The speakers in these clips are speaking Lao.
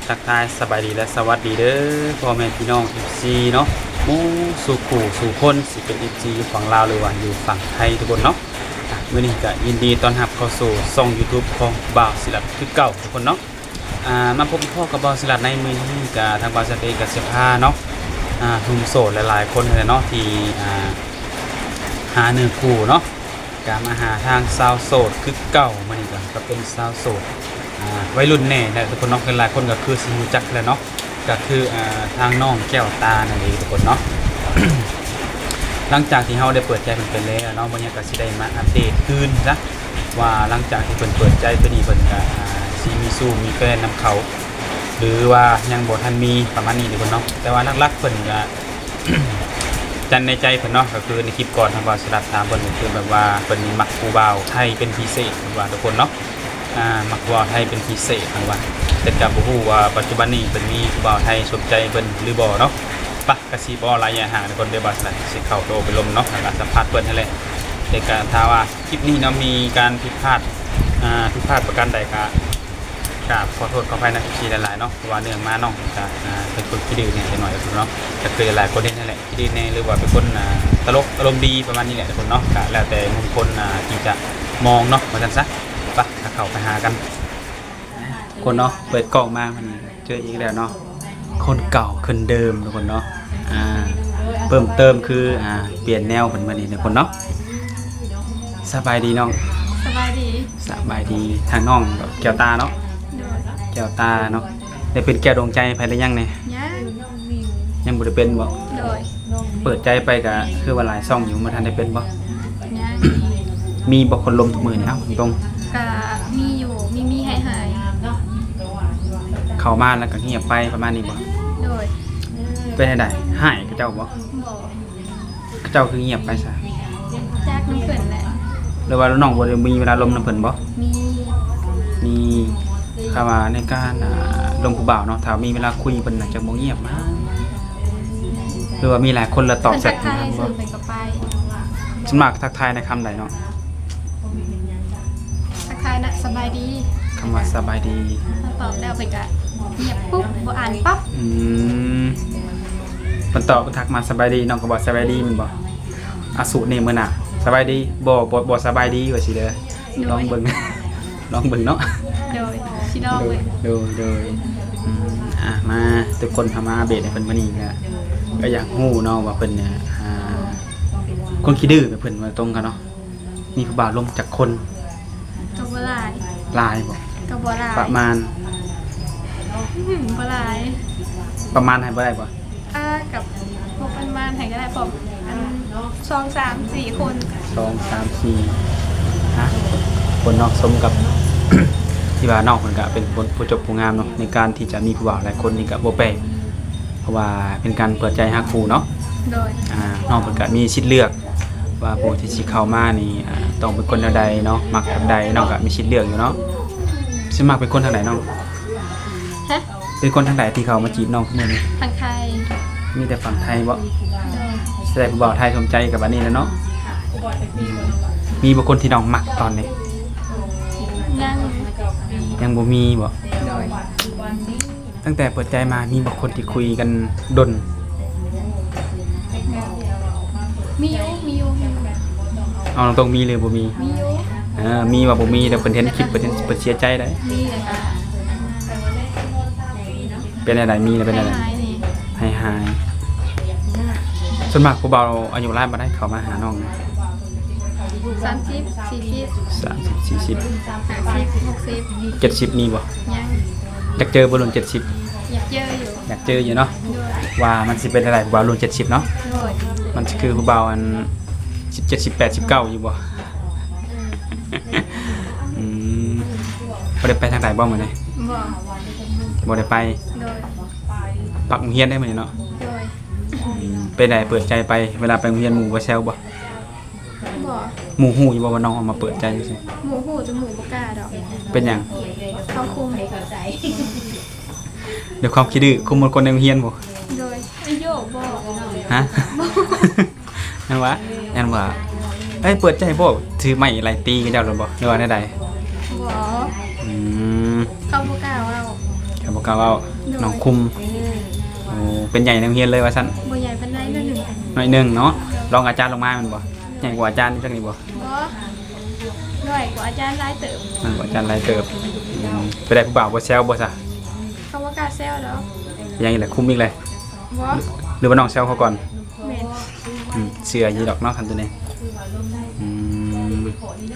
ທັກທາຍສະບາຍດີ ແລະ ສະຫວັດດີເດີ ພໍ່ແມ່ພີ່ນ້ອງ ເອັຟຊີ ເນາະ ໝູ່ສູ່ຄູ່ສູ່ຄົນ ຊິເປັນ ເອັຟຊີ ຢູ່ຝັ່ງລາວ ຫຼືວ່າຢູ່ຝັ່ງໄທ ທຸກຄົນເນາະ. ມື້ນີ້ກະຍິນດີຕ້ອນຮັບເຂົ້າສູ່ຊ່ອງ YouTube ຂອງບ່າວສີລັດຄືເກົ່າ ທຸກຄົນເນາະ. ອາ ມາພົບມາພໍ້ກັບບ່າວສີລັດໃນມື້ນີ້ກະ ທາງບ່າວສີລັດເອງກະຊິພາເນາະ ອາ ໜຸ່ມໂສດຫຼາຍໆຄົນຫັ້ນແຫຼະເນາະ ທີ່ ອາ ຫາເນື້ອຄູ່ເນາະ ກະມາຫາທາງສາວໂສດຄືເກົ່າ. ມື້ນີ້ກະ ກະເປັນສາວໂສດ ອາ ໄວລຸ້ນແດ່ແຫຼະທຸກຄົນເນາະ ຫຼາຍໆຄົນກະຄືຊິຮູ້ຈັກແຫຼະເນາະ ກະຄື ອາ ທາງນ້ອງແກ້ວຕານັ້ນເອງທຸກຄົນເນາະ. ຫຼັງຈາກທີ່ເຮົາໄດ້ເປີດໃຈເພິ່ນໄປແລ້ວເນາະ ມື້ນີ້ກະຊິໄດ້ມາອັບເດດຄືນຊະ ວ່າຫຼັງຈາກທີ່ເພິ່ນເປີດໃຈໄປນີ້ ເພິ່ນກະ ອາ ຊິມີຊູ້ມີແຟນນຳເຂົາ ຫຼືວ່າຍັງບໍ່ທັນມີ ປະມານນີ້ທຸກຄົນເນາະ. ແຕ່ວ່າຫຼັກໆເພິ່ນກະ ຈັນໃນໃຈເພິ່ນເນາະ ກະຄືໃນຄລິບກ່ອນ ທາງບ່າວສີລັດຖາມເພິ່ນ ກະຄືແບບວ່າເພິ່ນນີ້ມັກຜູ້ບ່າວໄທເປັນພິເສດ ເພິ່ນວ່າທຸກຄົນເນາະ ອາ ມັກຜູ້ບ່າວໄທເປັນພິເສດ ເພິ່ນວ່າ. ແຕ່ກະບໍ່ຮູ້ວ່າປັດຈຸບັນນີ້ເພິ່ນມີຜູ້ບ່າວໄທສົມໃຈເພິ່ນຫຼືບໍ່ເນາະ. ປະ ກະຊິບໍ່ຫຼາຍຢ່າຫາທຸກຄົນເດີ ບ່າວສີລັດຊິເຂົ້າໄປໂອ້ໄປລົມເນາະ ແລ້ວກະສຳພາດເພິ່ນຫັ້ນແຫຼະ. ແຕ່ກະຖ້າວ່າຄລິບນີ້ເນາະ ມີການຜິດພາດ ອາ ຜິດພາດປະການໃດກະ ກາບຂໍໂທດຂໍອະໄພນຳ ເອັຟຊີ ຫຼາຍໆເນາະ ເພາະວ່າເນື່ອງມານ້ອງກະ ອາ ເປັນຄົນຂີ້ດື້ແດ່ຈັກໜ້ອຍເນາະ ກະຄືຫຼາຍໆຄົນເຫັນຫັ້ນແຫຼະ ຂີ້ດື້ແດ່ ຫຼືວ່າເປັນຄົນ ອາ ຕະຫຼົກອາລົມດີ ປະມານນີ້ແຫຼະທຸກຄົນເນາະ. ກະແລ້ວແຕ່ມຸມຄົນ ອາ ທີ່ຈະມອງເນາະ ວ່າຊັ້ນຊະ. ປະ ເຂົ້າໄປຫາກັນ ຄົນເນາະ ເປີດກ້ອງມາມື້ນີ້ເຈີອີກແລ້ວເນາະ ຄົນເກົ່າຄົນເດີມທຸກຄົນເນາະ. ອາ ເພີ່ມເຕີມຄື ອາ ປ່ຽນແນວເພິ່ນມື້ນີ້ທຸກຄົນເນາະ. ສະບາຍດີນ້ອງ. ສະບາຍດີ. ສະບາຍດີ. ທາງນ້ອງແກ້ວຕາເນາະ. ໂດຍ. ແກ້ວຕາເນາະ ໄດ້ເປັນແກ້ວດວງໃຈໃຜຫຼືຍັງແດ່? ຍັງ. ຍັງບໍ່ໄດ້ເປັນບໍ? ໂດຍ. ເປີດໃຈໄປກະຄືວ່າຫຼາຍຊ່ອງຢູ່ ບໍ່ທັນໄດ້ເປັນບໍ? ຍັງ. ມີບໍ່ຄົນລົມທຸກມື້ນີ້? ເອົ້າ ຕົງ ກະມີຢູ່ ມີໆ ຫາຍໆ ເຂົ້າມາແລ້ວກະງຽບໄປ ປະມານນີ້ບໍ? ໂດຍ. ເປັນແນວໃດ? ຮ້າຍເຂົາເຈົ້າບໍ? ບໍ່. ເຂົາເຈົ້າຄືງຽບໄປຊະ? ຈັກນຳເພິ່ນແຫຼະ. ຫຼືວ່ານ້ອງບໍ່ໄດ້ມີເວລາລົມນຳເພິ່ນບໍ? ມີ. ມີ. ຄຳວ່າໃນການ ອາ ລົມຜູ້ບ່າວເນາະ ຖ້າມີເວລາຄຸຍເພິ່ນໜ້າຈະບໍ່ງຽບມາ ຫຼືວ່າມີຫຼາຍຄົນລະຕອບແຊັດມາບໍ່? ເພິ່ນທັກທາຍຊື່ເພິ່ນກະໄປ. ສ່ວນມາກທັກທາຍໃນຄຳໃດເນາະ? ທັກທາຍນະ ສະບາຍດີ. ຄຳວ່າສະບາຍດີ ເຮົາຕອບແລ້ວເພິ່ນກະງຽບປຸບ ບໍ່ອ່ານປັບ. ອືມ ເພິ່ນຕອບ ເພິ່ນທັກມາສະບາຍດີ ນ້ອງກະບອກສະບາຍດີແມ່ນບໍ່? ອາ ສູດນີ້ມື້ໜ້າ ສະບາຍດີ ບໍ່ ບໍ່ ບໍ່ສະບາຍດີ ວ່າຊີ້ເດີ. ໂດຍ. ລອງເບິ່ງ ລອງເບິ່ງເນາະ. ໂດຍ ຊິລອງເບິ່ງ. ໂດຍ ໂດຍ ໂດຍ. ອືມ ອາ ມາ ທຸກຄົນເຂົ້າມາອັບເດດໃຫ້ເພິ່ນມື້ນີ້ກະ ກະຢາກຮູ້ເນາະວ່າເພິ່ນເນຍ ອາ ຄົນຂີ້ດື້ ເພິ່ນວ່າຕົງກັນເນາະ ມີຜູ້ບ່າວລົມຈັກຄົນ? ກະບໍ່ຫຼາຍ. ຫຼາຍບໍ່? ກະບໍ່ຫຼາຍ. ປະມານ? ອືມ ບໍ່ຫຼາຍ. ປະມານໃຫ້ບໍ່ໄດ້ບໍ່? ອາ ກັບ ບໍ່ປະມານໃຫ້ກະໄດ້ ເພາະອັນ ສອງ ສາມ ສີ່ຄົນ. ສອງ ສາມ ສີ່ ອາ ຄົນເນາະ ສົມກັບທີ່ວ່ານ້ອງເພິ່ນກະເປັນຄົນຜູ້ຈົບຜູ້ງາມເນາະ ໃນການທີ່ຈະມີຜູ້ບ່າວຫຼາຍຄົນນີ້ກະບໍ່ແປກ ເພາະວ່າເປັນການເປີດໃຈຫາຄູ່ເນາະ. ໂດຍ. ອາ ນ້ອງເພິ່ນກະມີສິດເລືອກວ່າຜູ້ທີ່ຊິເຂົ້າມານີ້ ອາ ຕ້ອງເປັນຄົນແນວໃດເນາະ ມັກແບບໃດ ນ້ອງກະມີສິດເລືອກຢູ່ເນາະ. ຊິມັກເປັນຄົນທາງໃດນ້ອງ? ຮະ? ເປັນຄົນທາງໃດທີ່ເຂົ້າມາຈີບນ້ອງມື້ນີ້? ທາງໄທ. ມີແຕ່ຝັ່ງໄທບໍ? ໂດຍ. ສະແດງຜູ້ບ່າວໄທສົມໃຈກັບອັນນີ້ແຫຼະເນາະ. ອືມ ມີບໍ່ຄົນທີ່ນ້ອງມັກຕອນນີ້? ຍັງ. ຍັງບໍ່ມີບໍ? ໂດຍ. ຕັ້ງແຕ່ເປີດໃຈມາ ມີບໍ່ຄົນທີ່ຄຸຍກັນດົນ? ມີຢູ່ ມີຢູ່ ມີຢູ່. ເອົາຕົງໆ ມີຫຼືບໍ່ມີ? ມີຢູ່. ເອີ ມີວ່າບໍ່ມີ ແຕ່ເພິ່ນເຫັນຄລິບ ເພິ່ນເຫັນ ເພິ່ນເສຍໃຈໄດ໋. ມີແລ້ວກະ ເປັນແນວໃດ? ມີແລ້ວເປັນແນວໃດ? ຫາຍໆ ຫາຍໆ. ສ່ວນມາກຜູ້ບ່າວອາຍຸຫຼາຍປານໃດເຂົ້າມາຫານ້ອງ? ສາມສິບ ສີ່ສິບ. ສາມສິບ ສີ່ສິບ. ຫ້າສິບ ຫົກສິບ. ເຈັດສິບມີບໍ່? ຍັງ. ຢາກເຈີບໍ່ລຸ້ນເຈັດສິບ? ຢາກເຈີຢູ່. ຢາກເຈີຢູ່ເນາະ. ໂດຍ. ວ່າມັນຊິເປັນແນວໃດຜູ້ບ່າວລຸ້ນເຈັດສິບເນາະ? ໂດຍ. ມັນຊິຄືຜູ້ບ່າວອັນ ສິບເຈັດ ສິບແປດ ສິບເກົ້າຢູ່ບໍ່? ອືມ ບໍ່ໄດ້ໄປທາງໃດບໍ່ມື້ນີ້? ບໍ່. ບໍ່ໄດ້ໄປ. ໂດຍ. ພັກໂຮງຮຽນໄດ໋ມື້ນີ້ເນາະ. ໂດຍ. ອືມ ເປັນໃດເປີດໃຈໄປ ເວລາໄປໂຮງຮຽນໝູ່ບໍ່ແຊວບໍ່? ບໍ່. ໝູ່ຮູ້ຢູ່ບໍ່ວ່ານ້ອງອອກມາເປີດໃຈຊື່ໆ? ໝູ່ຮູ້ ແຕ່ໝູ່ບໍ່ກ້າດອກ. ເປັນຫຍັງ? ເຂົາຄຸມ. ດ້ວຍຄວາມຂີ້ດື້ ຄຸມໝົດຄົນໃນໂຮງຮຽນບໍ່? ໂດຍ. ໂຍກບໍ່? ຮະ? ບໍ່. ແມ່ນຫວາ? ແມ່ນຫວາ? ເອີຍ ເປີດໃຈບໍ່? ຖືໄມ້ໄລ່ຕີເຂົາເຈົ້າໂລດບໍ່ ຫຼືວ່າແນວໃດ? ບໍ່. ອືມ ເຂົາບໍ່ກ້າເວົ້າ. ເຂົາບໍ່ ກໍເວົ້າ ໂດຍ ນ້ອງຄຸມ. ໂອ້ ເປັນໃຫຍ່ໃນໂຮງຮຽນເລີຍວ່າຊັ້ນ? ບໍ່ໃຫຍ່ປານໃດ ໜ້ອຍໜຶ່ງ ໜ້ອຍໜຶ່ງເນາະ. ໂດຍ ລອງອາຈານລົງມາແມ່ນບໍ່? ໂດຍ ໃຫຍ່ກວ່າອາຈານຈັກໜ້ອຍບໍ່? ບໍ່ ນ້ອຍກວ່າອາຈານຫຼາຍເຕີບ. ນ້ອຍກວ່າອາຈານຫຼາຍເຕີບ. ອືມ ໄປໄດ້ຜູ້ບ່າວບໍ່ແຊວບໍ່ຊະ? ເຂົາບໍ່ກ້າແຊວດອກ. ເປັນຫຍັງອີກແຫຼະ? ຄຸມອີກແຫຼະ? ບໍ່ ຫຼືວ່ານ້ອງແຊວເຂົາກ່ອນ? ແມ່ນ ອືມ ເຊື່ອຢູ່ດອກເນາະ ຄັນຕົວນີ້. ອືມ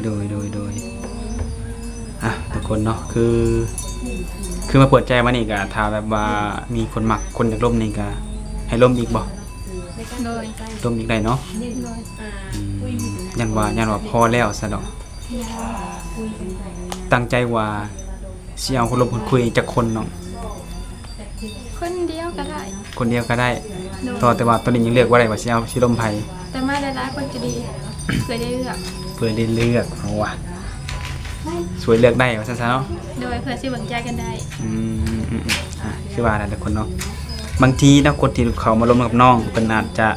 ໂດຍ ໂດຍ ໂດຍ. ອ່ະ ທຸກຄົນເນາະ ຄື ຄືມາເປີດໃຈມານີ້ ກະຖ້າແບບວ່າມີຄົນມັກ ຄົນຢາກລົມນີ້ ກະໃຫ້ລົມອີກບໍ່? ໂດຍ ລົມອີກໄດ້ເນາະ. ໂດຍ ອືມ ຢ້ານວ່າ ຢ້ານວ່າພໍແລ້ວຊະດອກ. ຕັ້ງໃຈວ່າຊິເອົາຄົນລົມຄົນຄຸຍຈັກຄົນນ້ອງ? ຄົນດຽວກໍໄດ້. ຄົນດຽວກໍໄດ້. ໂດຍ ເພາະແຕ່ວ່າຕອນນີ້ຍັງເລືອກບໍ່ໄດ້ວ່າຊິເອົາ ຊິລົມໃຜ. ແຕ່ມາຫຼາຍໆຄົນກໍດີ ເພື່ອໄດ້ເລືອກ. ເພື່ອໄດ້ເລືອກ. ເອົາວ່າ ຊ່ວຍເລືອກໄດ້ວ່າຊັ້ນຊະເນາະ. ໂດຍ ເພື່ອຊິເບິ່ງໃຈກັນໄດ້. ອືມ ອືມ ອືມ ອ່າ ຄືວ່າແຫຼະທຸກຄົນເນາະ ບາງທີເນາະ ຄົນທີ່ເຂົ້າມາລົມກັບນ້ອງ ເພິ່ນອາດຈະ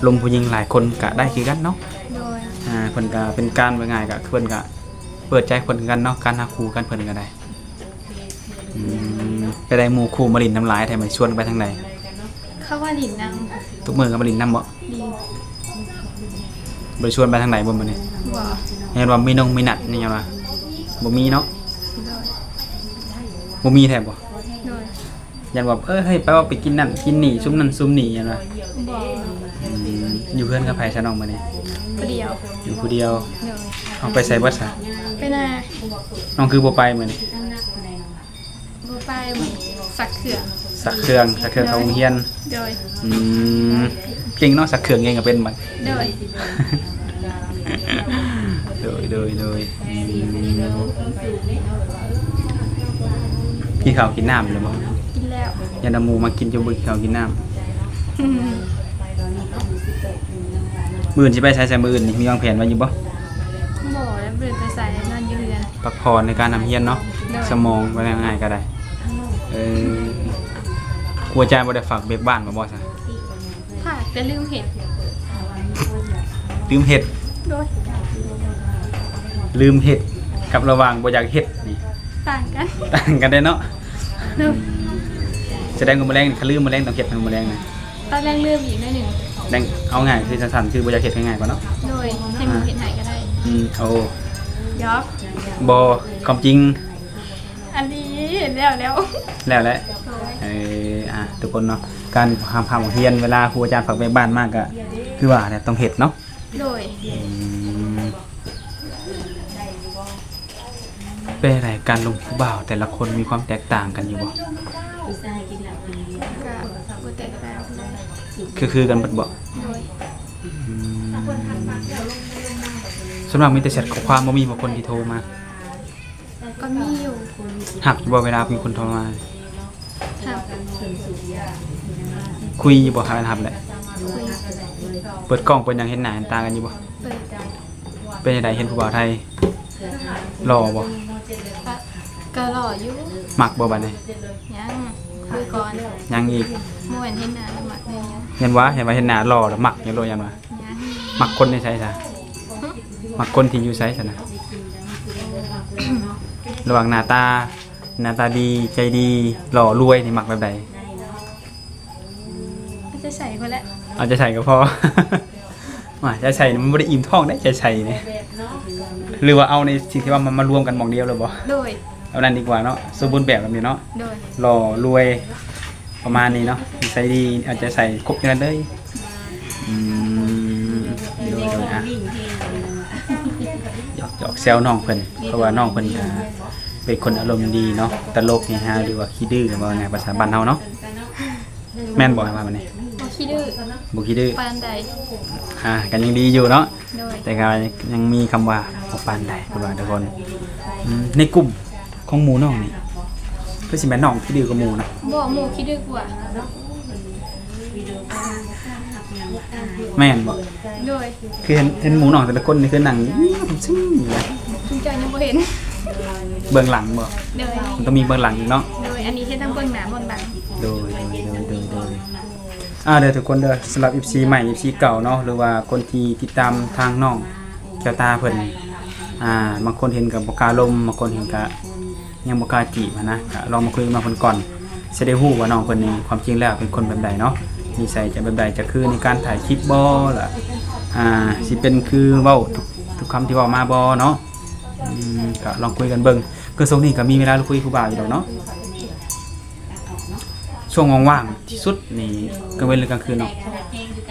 ລົມຜູ້ຍິງຫຼາຍຄົນກໍໄດ້ຄືກັນເນາະ. ໂດຍ ອ່າ ເພິ່ນກໍເປັນການ ວ່າງ່າຍກໍເພິ່ນກໍເປີດໃຈເພິ່ນຄືກັນເນາະ ການຫາຄູ່ກັນເພິ່ນກໍໄດ້. ອືມ ໄປໄດ້ໝູ່ຄູ່ມາຫຼິ້ນນຳຫຼາຍແທ້ ມາຊວນໄປທາງໃດ? ເຂົາມາຫຼິ້ນນຳ. ທຸກມື້ກໍມາຫຼິ້ນນຳບໍ່? ຫຼິ້ນ. ບໍ່ໄດ້ຊວນໄປທາງໃດບໍ່ມື້ນີ້? ບໍ່. ເຫັນວ່າມີນົງມີນັດນີ້ຫຍັງວະ? ບໍ່ມີເນາະ. ໂດຍ ບໍ່ມີແທ້ບໍ່? ໂດຍ ຢ້ານວ່າ ເອີ ເຮີ້ຍ ໄປວ່າໄປກິນນັ້ນກິນນີ້ ຊຸມນັ້ນຊຸມນີ້ຫຍັງວະ? ບໍ່. ອືມ ຢູ່ເຮືອນກັບໃຜຊະນ້ອງມື້ນີ້? ຜູ້ດຽວ. ຢູ່ຜູ້ດຽວ. ໂດຍ ເອົາໄປໃສເບິດຊະ? ໄປນາ. ນ້ອງຄືບໍ່ໄປມື້ນີ້? ບໍ່ໄປ ຊັກເຄື່ອງ. ຊັກເຄື່ອງ ຊັກເຄື່ອງເຂົ້າໂຮງຮຽນ. ໂດຍ ອືມ ເກັ່ງເນາະ ຊັກເຄື່ອງເອງກໍເປັນບັດ. ໂດຍ ໂດຍ ໂດຍ ໂດຍ ອືມ ກິນເຂົ້າກິນນ້ຳແລ້ວບໍ່? ກິນແລ້ວ. ຢ້ານວ່າໝູ່ມາກິນຈົນບໍ່ກິນເຂົ້າກິນນ້ຳ. ມື້ອື່ນຊິໄປໃສຊະ? ມື້ອື່ນນີ້ມີວາງແຜນໄວ້ຢູ່ບໍ່? ບໍ່ ແລ້ວບໍ່ໄດ້ໄປໃສ ນອນຢູ່ເຮືອນ. ພັກຜ່ອນໃນການຮ່ຳຮຽນເນາະ. ໂດຍ ສະໝອງ ວ່າງ່າຍໆກໍໄດ້. ເອີ ຄູອາຈານບໍ່ໄດ້ຝາກວຽກບ້ານມາບໍ່ຊະ? ຝາກ ແຕ່ລືມເຮັດ. ລືມເຮັດ. ໂດຍ ລືມເຮັດກັບລະຫວ່າງບໍ່ຢາກເຮັດນີ້ ຕ່າງກັນ. ຕ່າງກັນເດ້ເນາະ. ໂດຍ ສະແດງວ່າມື້ແລງນີ້ ຄັນລືມມື້ແລງຕ້ອງເຮັດມື້ແລງນະ. ຕອນແລງລືມອີກໜ້ອຍໜຶ່ງ. ແລງ ເອົາງ່າຍຄືສັ້ນໆ ຄືບໍ່ຢາກເຮັດ ງ່າຍໆກວ່າເນາະ. ໂດຍ ໃຫ້ໝູ່ເຮັດໃຫ້ກໍໄດ້. ອືມ ໂອ້ ຢອກ. ບໍ່ ຄວາມຈິງ ອັນນີ້ແລ້ວ ແລ້ວ ແລ້ວແຫຼະ. ໂດຍ ເອີ ອ່າ ທຸກຄົນເນາະ ການຮ່ຳຮຽນ ເວລາຄູອາຈານຝາກວຽກບ້ານມາ ກໍຄືວ່າແຫຼະ ຕ້ອງເຮັດເນາະ. ໂດຍ ອືມ ເປັນໃດ ການລົມຜູ້ບ່າວແຕ່ລະຄົນມີຄວາມແຕກຕ່າງກັນຢູ່ບໍ່? ກໍບໍ່ແຕກຕ່າງ. ຄື ຄືກັນເບິດບໍ່? ໂດຍ ອືມ ສ່ວນມາກມີແຕ່ແຊັດຂໍ້ຄວາມ ບໍ່ມີບໍ່ຄົນທີ່ໂທມາ? ກໍມີຢູ່. ຮັບຢູ່ບໍ່ເວລາມີຄົນໂທມາ? ຮັບ. ຄຸຍຢູ່ບໍ່? ຮັບ ຮັບແຫຼະ. ຄຸຍ. ເປີດກ້ອງເປີດຫຍັງເຫັນໜ້າເຫັນຕາກັນຢູ່ບໍ່? ເປີດ. ເປັນຈັ່ງໃດ ເຫັນຜູ້ບ່າວໄທ ຫຼໍ່ບໍ່? ກະ ກະຫຼໍ່ຢູ່. ມັກບໍ່ບາດນີ້? ຍັງ ຄຸຍກ່ອນ. ຍັງອີກ. ບໍ່ແມ່ນເຫັນໜ້າແລ້ວມັກແມ່ນຫຍັງ. ແມ່ນວ່າ ເຫັນວ່າເຫັນໜ້າຫຼໍ່ແລ້ວມັກຢູ່ໂລດ ຢ້ານວ່າ. ຍັງ. ມັກຄົນໃນໃສຊະ? ຫຶ? ມັກຄົນທີ່ຢູ່ໃສຊະນະ? ລະຫວ່າງໜ້າຕາ ໜ້າຕາດີ ໃຈດີ ຫຼໍ່ ລວຍ ນີ້ມັກແບບໃດ? ເອົາໃຈໃສ່ພຸ້ນແຫຼະ. ເອົາໃຈໃສ່ກໍພໍ. ວ່າໃຈໃສ່ນີ້ມັນບໍ່ໄດ້ອີ່ມທ້ອງເດ້ ໃຈໃສ່ນີ້. ຫຼືວ່າເອົາໃນສິ່ງທີ່ວ່າມັນມາລວມກັນໝ່ອງດຽວເລີຍບໍ່? ໂດຍ. ເອົານັ້ນດີກວ່າເນາະ ສົມບູນແບບແບບນີ້ເນາະ. ໂດຍ. ຫຼໍ່ ລວຍ ປະມານນີ້ເນາະ ນິໄສດີ ເອົາໃຈໃສ່ ຄົບຢູ່ນັ້ນເລີຍ. ອືມ ໂດຍ ໂດຍ ອ່ະ ຢອກໆແຊວນ້ອງເພິ່ນ ເພາະວ່ານ້ອງເພິ່ນກໍເປັນຄົນອາລົມດີເນາະ ຕະຫຼົກເຮຮາ ຫຼືວ່າຂີ້ດື້ ເວົ້າງ່າຍພາສາບ້ານເຮົາເນາະ. ແມ່ນບໍ່ ວ່າມານີ້? ບໍ່ຂີ້ດື້. ບໍ່ຂີ້ດື້. ປານໃດ. ອ່າ ກໍຍັງດີຢູ່ເນາະ. ໂດຍ. ແຕ່ກໍຍັງມີຄຳວ່າບໍ່ປານໃດ ເພິ່ນວ່າທຸກຄົນ. ອືມ ໃນກຸ່ມຂອງໝູ່ນ້ອງນີ້ ຄືຊິແມ່ນນ້ອງຂີ້ດື້ກວ່າໝູ່ນະ? ບໍ່ ໝູ່ຂີ້ດື້ກວ່າ. ແມ່ນບໍ່? ໂດຍ. ຄືເຫັນ ເຫັນໝູ່ນ້ອງແຕ່ລະຄົນນີ້ຄືນັ່ງຊຶ້ງຢູ່ນະ. ຊຸມເຈົ້າຍັງບໍ່ເຫັນ. ເບື້ອງຫຼັງບໍ່? ໂດຍ. ມັນຕ້ອງມີເບື້ອງຫຼັງອີກເນາະ. ໂດຍ. ອັນນີ້ເຮັດທັງເບື້ອງໜ້າເບື້ອງຫຼັງ. ໂດຍ ໂດຍ ໂດຍ ໂດຍ ໂດຍ. ອ່າ ເດີທຸກຄົນເດີ ສຳລັບເອັຟຊີໃໝ່ ເອັຟຊີເກົ່າເນາະ ຫຼືວ່າຄົນທີ່ຕິດຕາມທາງນ້ອງແກ້ວຕາເພິ່ນ ອ່າ ບາງຄົນເຫັນກໍບໍ່ກ້າລົມ ບາງຄົນເຫັນກໍຍັງບໍ່ກ້າຈີບຫັ້ນນະ ກໍລອງມາຄຸຍກັບນ້ອງເພິ່ນກ່ອນ. ຊິໄດ້ຮູ້ວ່ານ້ອງເພິ່ນນີ້ຄວາມຈິງແລ້ວເປັນຄົນແບບໃດເນາະ, ນິໄສຈະແບບໃດ, ຈະຄືໃນການຖ່າຍຄລິບບໍ່ ລະ ອ່າ ຊິເປັນຄືເວົ້າທຸກ ທຸກຄຳທີ່ເວົ້າມາບໍ່ເນາະ. ອືມ ກໍລອງຄຸຍກັນເບິ່ງ. ຄືຊ່ວງນີ້ກໍມີເວລາຄຸຍຜູ້ບ່າວຢູ່ດອກເນາະ. ຊ່ວງວ່າງໆທີ່ສຸດນີ້ ກາງເວັນ ຫຼື ກາງຄືນເນາະ?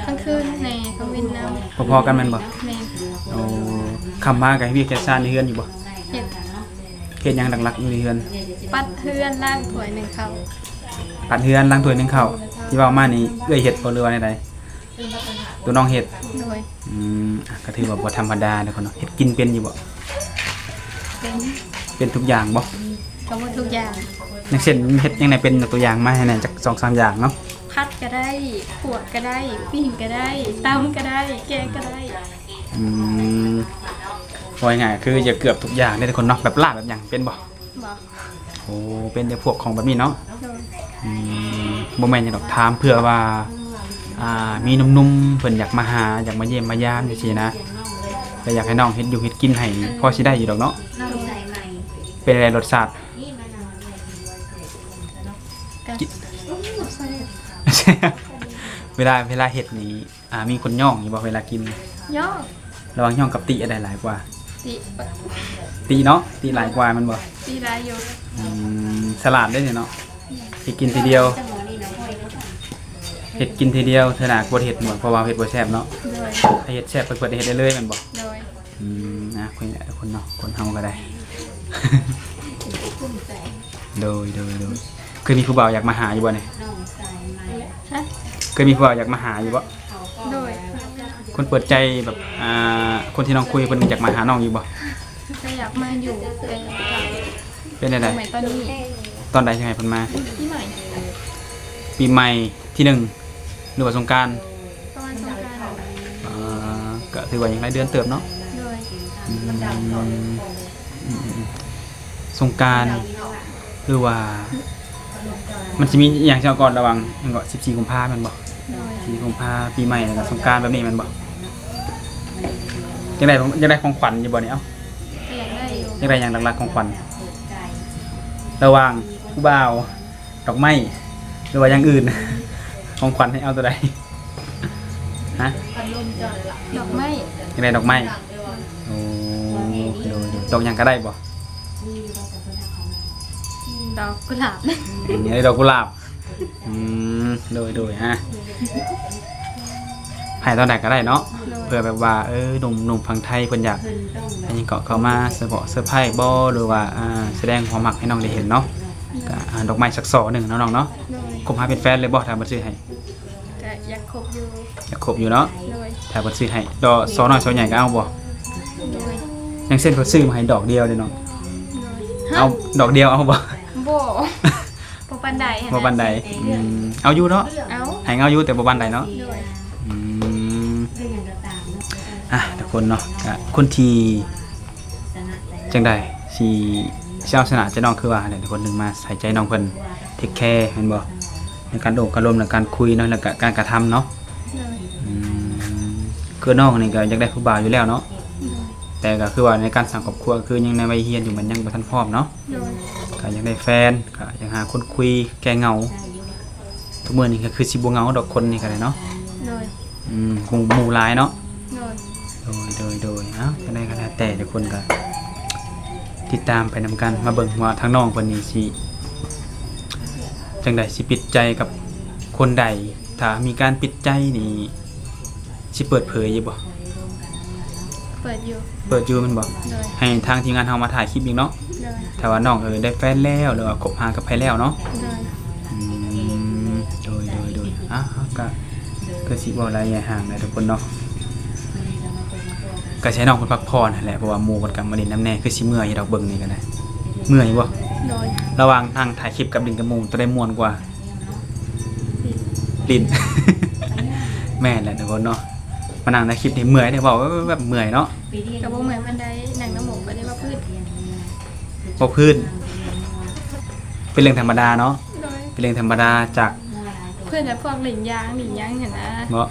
ກາງຄືນແດ່ ກາງເວັນນຳ. ພໍໆກັນແມ່ນບໍ່? ແມ່ນ. ໂອ້ ຄ່ຳມາກໍເຮັດວຽກເຮັດຊານໃນເຮືອນຢູ່ບໍ່? ເຮັດ. ເຮັດຫຍັງຫຼັກໆຢູ່ໃນເຮືອນ? ປັດເຮືອນ, ລ້າງຖ້ວຍ, ໜຶ້ງເຂົ້າ. ປັດເຮືອນ, ລ້າງຖ້ວຍ, ໜຶ້ງເຂົ້າ. ທີ່ເວົ້າມານີ້ເອື້ອຍເຮັດບໍ່ ຫຼືວ່າແນວໃດ? ຕົວນ້ອງເຮັດ? ໂດຍ. ອືມ ອ່ະ ກໍຖືວ່າບໍ່ທຳມະດາເດ້ຄົນເນາະ. ເຮັດກິນເປັນຢູ່ບໍ່? ເປັນ. ເປັນທຸກຢ່າງບໍ່? ກໍບໍ່ທຸກຢ່າງ. ຢ່າງເຊັ່ນເຮັດຫຍັງແດ່? ເປັນຕົວຢ່າງມາໃຫ້ແດ່ຈັກສອງສາມຢ່າງເນາະ. ຜັດກໍໄດ້, ຂົ້ວກໍໄດ້, ປີ້ງກໍໄດ້, ຕຳກໍໄດ້, ແກງກໍໄດ້. ອືມ ເວົ້າງ່າຍໆ ຄືຈະເກືອບທຸກຢ່າງເດ້ທຸກຄົນເນາະ. ແບບລາບແບບຫຍັງເປັນບໍ່? ບໍ່. ໂອ້ ເປັນແຕ່ພວກຂອງແບບນີ້ເນາະ. ໂດຍ. ອືມ ບໍ່ແມ່ນຫຍັງດອກ ຖາມເພື່ອວ່າ ອ່າ ມີໜຸ່ມໆເພິ່ນຢາກມາຫາ ຢາກມາຢ້ຽມມາຢາມຈັ່ງຊີ້ນະ, ກໍຢາກໃຫ້ນ້ອງເຮັດຢູ່ເຮັດກິນໃຫ້ ພໍຊິໄດ້ຢູ່ດອກເນາະ. ໂດຍ. ເປັນໃດລົດຊາດ? ກໍ ເວລາ ເວລາເຮັດນີ້ ອ່າ ມີຄົນຍ້ອງຢູ່ບໍ່ເວລາກິນ? ຍ້ອງ. ລະຫວ່າງຍ້ອງກັບຕິ ອັນໃດຫຼາຍກວ່າ? ຕິ. ຕິເນາະ? ຕິຫຼາຍກວ່າແມ່ນບໍ່? ຕິຫຼາຍຢູ່. ອືມ ສະຫຼາດເດ້ນີ້ເນາະ. ເຮັດກິນທີດຽວ ເຮັດກິນທີດຽວ ເທື່ອໜ້າກໍບໍ່ໄດ້ເຮັດໝົດ ເພາະວ່າເຮັດບໍ່ແຊບເນາະ. ໂດຍ. ຖ້າເຮັດແຊບເພິ່ນເປີດໃຫ້ເຮັດໄດ້ເລີຍແມ່ນບໍ່? ໂດຍ. ອືມ ອ່າ ຄົນ ຄົນເນາະ ຄົນເຮົາກໍໄດ້. ໂດຍ ໂດຍ ໂດຍ. ເຄີຍມີຜູ້ບ່າວຢາກມາຫາຢູ່ບໍ່ນີ້? ຮະ? ເຄີຍມີຜູ້ບ່າວຢາກມາຫາຢູ່ບໍ່? ໂດຍ. ຄົນເປີດໃຈແບບ ອ່າ ຄົນທີ່ນ້ອງຄຸຍເພິ່ນຢາກມາຫານ້ອງຢູ່ບໍ່? ກໍຢາກມາຢູ່ ແຕ່ ເປັນແນວໃດ? ຕອນນີ້ ຕອນໃດຊິໃຫ້ເພິ່ນມາ? ປີໃໝ່. ປີໃໝ່ທີໜຶ່ງ ຫຼືວ່າສົງການ? ປະມານສົງການ. ອ່າ ກໍຖືວ່າຍັງຫຼາຍເດືອນເຕີບເນາະ. ໂດຍ. ອືມ ອືມ ອືມ ອືມ ສົງການ ຫຼືວ່າ ມັນຊິມີອີ່ຫຍັງຊະກ່ອນ ລະຫວ່າງຫຍັງເກາະ ສິບສີ່ກຸມພາແມ່ນບໍ່? ໂດຍ. ສິບສີ່ກຸມພາ ປີໃໝ່ ແລ້ວກໍສົງການແບບນີ້ແມ່ນບໍ່? ຢາກໄດ້ ຢາກໄດ້ຂອງຂວັນຢູ່ບໍ່ນີ້? ເອົ້າ ກໍຢາກໄດ້ຢູ່. ຢາກໄດ້ຫຍັງຫຼັກໆຂອງຂວັນ? ລະຫວ່າງຜູ້ບ່າວ ດອກໄມ້ ຫຼືວ່າຢ່າງອື່ນ? ຂອງຂວັນໃຫ້ເອົາຕົວໃດ? ຮະ? ດອກໄມ້. ຢາກໄດ້ດອກໄມ້. ໂອ້ ໂດຍ ໂດຍ. ດອກຫຍັງກໍໄດ້ບໍ່? ດອກກຸຫຼາບ. ອືມ ຢາກໄດ້ດອກກຸຫຼາບ. ອືມ ໂດຍ ໂດຍ. ອ່າ ໃຫ້ຕອນໃດກໍໄດ້ເນາະ. ໂດຍ. ເພື່ອແບບວ່າ ເອີ ໜຸ່ມ ໜຸ່ມຝັ່ງໄທເພິ່ນຢາກ ອັນນີ້ກໍເຂົ້າມາສະເພາະເຊີໄພຣສ໌ບໍ່ ຫຼືວ່າ ອ່າ ສະແດງຄວາມຮັກໃຫ້ນ້ອງໄດ້ເຫັນເນາະ. ໂດຍ. ກໍ ອ່າ ດອກໄມ້ສັກສໍໜຶ່ງເນາະນ້ອງເນາະ. ໂດຍ. ຄົບຫາເປັນແຟນເລີຍບໍ່ ຖ້າເພິ່ນຊື້ໃຫ້? ກໍຢາກຄົບຢູ່. ຢາກຄົບຢູ່ເນາະ. ໂດຍ. ຖ້າເພິ່ນຊື້ໃຫ້ ດອກ ສໍນ້ອຍ ສໍໃຫຍ່ກໍເອົາບໍ່? ໂດຍ. ຢ່າງເຊັ່ນເພິ່ນຊື້ມາໃຫ້ດອກດຽວເດ້ນ້ອງ. ໂດຍ. ເອົາ ຮະ? ດອກດຽວເອົາບໍ່? ບໍ່. ບໍ່ປານໃດຫັ້ນນະ. ບໍ່ປານໃດ. ອືມ ເອົາຢູ່ເນາະ. ເອົາ. ໃຫ້ເອົາຢູ່ ແຕ່ບໍ່ປານໃດເນາະ. ໂດຍ. ອືມ ອ່ະ ທຸກຄົນເນາະ ກະຄົນທີ່ ຈັ່ງໃດ ຊິ ຊິເອົາຊະນະໃຈນ້ອງ ຄືວ່າຫັ້ນແຫຼະ ຄົນໜຶ່ງມາໃສ່ໃຈນ້ອງເພິ່ນ ເທກແຄ ແມ່ນບໍ່? ໃນການໂອ້ການລົມ ໃນການຄຸຍເນາະ ແລ້ວກະການກະທຳເນາະ. ໂດຍ. ອືມ ຄືນ້ອງນີ້ກໍຢາກໄດ້ຜູ້ບ່າວຢູ່ແລ້ວເນາະ. ໂດຍ. ແຕ່ກໍຄືວ່າໃນການສ້າງຄອບຄົວ ຄືຍັງໃນໄວຮຽນຢູ່ ມັນຍັງບໍ່ທັນພ້ອມເນາະ. ໂດຍ. ກໍຢາກໄດ້ແຟນ ກໍຢາກຫາຄົນຄຸຍແກ້ເຫງົາ. ທຸກມື້ນີ້ກໍຄືຊິບໍ່ເຫງົາດອກ ຄົນນີ້ກໍໄດ້ເນາະ. ໂດຍ. ອືມ ຄົງໝູ່ຫຼາຍເນາະ. ໂດຍ. ໂດຍ ໂດຍ ໂດຍ. ເອົ້າ ຈັ່ງໃດກໍແລ້ວແຕ່ ທຸກຄົນກໍຕິດຕາມໄປນຳກັນ ມາເບິ່ງວ່າທາງນ້ອງເພິ່ນນີ້ຊິຈັ່ງໃດ ຊິປິດໃຈກັບຄົນໃດ. ຖ້າມີການປິດໃຈນີ້ ຊິເປີດເຜີຍຢູ່ບໍ່? ເປີດຢູ່. ເປີດຢູ່ແມ່ນບໍ່? ໂດຍ. ໃຫ້ທາງທີມງານເຮົາມາຖ່າຍຄລິບອີກເນາະ. ໂດຍ. ຖ້າວ່ານ້ອງ ເອີ ໄດ້ແຟນແລ້ວ ຫຼືວ່າຄົບຫາກັບໃຜແລ້ວເນາະ. ໂດຍ. ອືມ ໂດຍ ໂດຍ ໂດຍ. ອ່ະ ກໍຄືຊິເວົ້າຫຼາຍຢ່າຍຫ່າງແຫຼະທຸກຄົນເນາະ. ກໍຊິໃຫ້ນ້ອງເພິ່ນພັກຜ່ອນຫັ້ນແຫຼະ ເພາະວ່າໝູ່ເພິ່ນກໍມາຫຼິ້ນນຳແດ່. ຄືຊິເມື່ອຍຢູ່ດອກ ເບິ່ງນີ້ກໍໄດ້. ເມື່ອຍບໍ່? ໂດຍ. ລະຫວ່າງນັ່ງຖ່າຍຄລິບກັບຫຼິ້ນກັບໝູ່ ໂຕໃດມ່ວນກວ່າ? ຫຼິ້ນ. ແມ່ນແຫຼະທຸກຄົນເນາະ ມານັ່ງໃນຄລິບນີ້ເມື່ອຍເດ້ ເວົ້າແບບເມື່ອຍເນາະ. ກໍບໍ່ເມື່ອຍປານໃດ ນັ່ງນຳໝູ່ກໍໄດ້ເວົ້າພື້ນ. ເວົ້າພື້ນ ເປັນເລື່ອງທຳມະດາເນາະ. ໂດຍ. ເປັນເລື່ອງທຳມະດາຈາກ ເພື່ອນແບບພວກຫຼິ້ນຢາງຫຼິ້ນຫຍັງຫັ້ນນະ. ເນາະ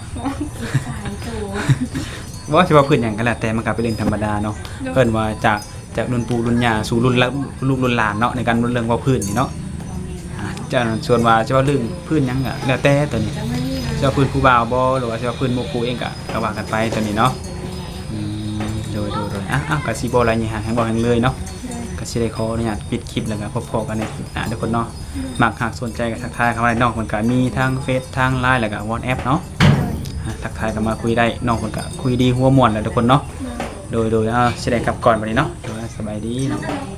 ບໍ່ຊິເວົ້າພື້ນຫຍັງກໍແລ້ວແຕ່ ມັນກໍເປັນເລື່ອງທຳມະດາເນາະ. ໂດຍ. ເອີ້ນວ່າຈາກ ຈາກລຸ້ນປູ່ລຸ້ນຍ່າສູ່ລຸ້ນ ລຸ້ນລູກລຸ້ນຫຼານເນາະ ໃນການເວົ້າເລື່ອງເວົ້າພື້ນນີ້ເນາະ. ອ່າ ຈາກນັ້ນ ສ່ວນວ່າຈະເວົ້າເລື່ອງພື້ນຫຍັງກະແລ້ວແຕ່ໂຕນີ້ ຊິເວົ້າພື້ນຜູ້ບ່າວບໍ່ ຫຼືວ່າຊິເວົ້າພື້ນໝູ່ຄູ່ເອງກະ ກະວ່າກັນໄປໂຕນີ້ເນາະ. ອືມ ໂດຍ ໂດຍ ໂດຍ ອ່ະ ເອົາ ກະຊິບໍ່ຫຼາຍໃຫຍ່ຫາງເວົ້າຫຍັງເລີຍເນາະ. ໂດຍ ກະຊິໄດ້ຂໍອະນຸຍາດປິດຄລິບ ແລ້ວກະພົບພໍ້ກັນໃນຄລິບໜ້າທຸກຄົນເນາະ. ໂດຍ ມັກຫາກສົນໃຈກະທັກທາຍເຂົ້າມາໄດ້ ນ້ອງເພິ່ນກະມີທັງເຟສ ທັງລາຍ ແລ້ວກະວອດແອັບເນາະ. ໂດຍ ອ່ະ ທັກທາຍເຂົ້າມາຄຸຍໄດ້ ນ້ອງເພິ່ນກະຄຸຍດີຫົວມ່ວນແຫຼະທຸກຄົນເນາະ. ໂດຍ ໂດຍ ໂດຍ ເອົາ ຊິໄດ້ກັບກ່ອນບັດນີ້ເນາະ. ໂດຍ ສະບາຍດີເນາະ.